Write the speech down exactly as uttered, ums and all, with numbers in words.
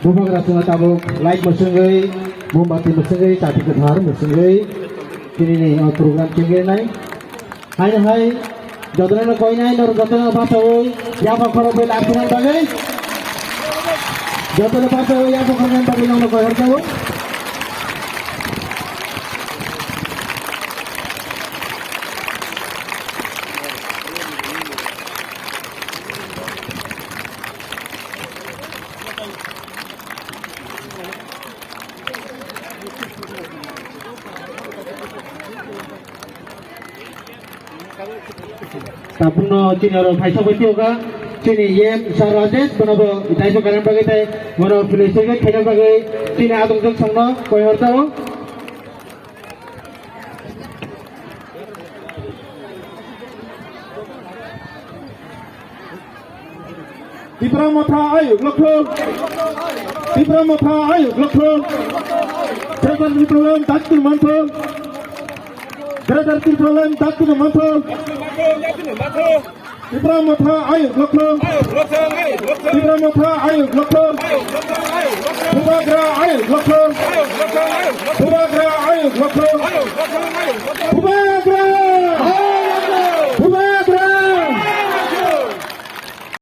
Bubagra chwngno tabuk light mwswngwi, mombati mwswngwi, chati kwthar mwswngwi, chini ni o program chengwi nai. Hai hai, jotono no koi nai, nor jotono bachawi, yapha khoro bai lakhna bagwi. Jotono bachawi, yapha khoro bagwi nongno koi hor jago. Tabukno chini oro phaisa bai tiyokha, chini E M sir Rajesh, bono bo daisok kainani bagwi tei bono felicitate khaina bagwi chini adongjwk songno koi hor jago. Tipra Motha ayuk lokthung. Tipra Motha ayuk lokthung. Greater Tipraland dakti manthung. Greater Tipraland dakti manthung. Tipra Motha ayuk lokthung. Tipra Motha ayuk lokthung. Bubagra ayuk lokthung. Bubagra ayuk lokthung. Bubagra